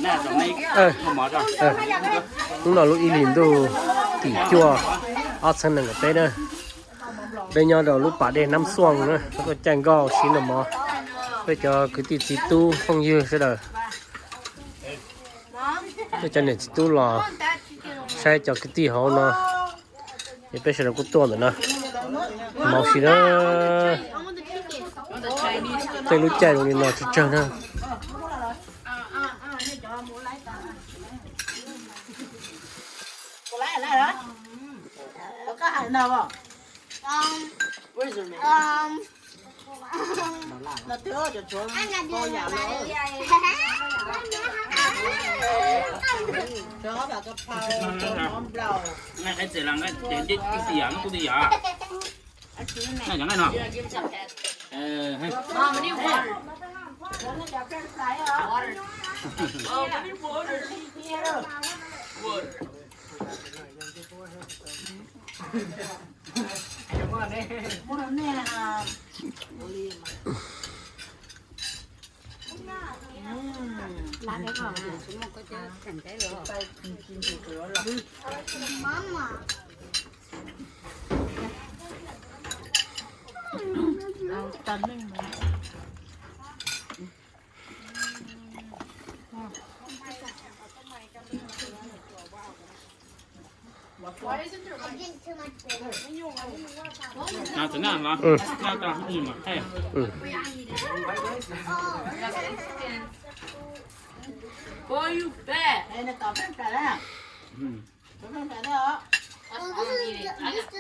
Hnub no lub ib hlis ntuj tim cuaj ob txhiab nees nkaum peb na, peb nyob rau lub pas dej Nab Xuaj na, tuaj caij nkoj siv noj mov. Peb cov kwv tij txiv tub phooj ywg sawv daws, peb cov niam txiv tub los saib cov kwv tij hauv no, es peb sawv daws kuj tuaj ntawm no. Hmov si na, tej lub caij zoo li no tsawg tsawg na.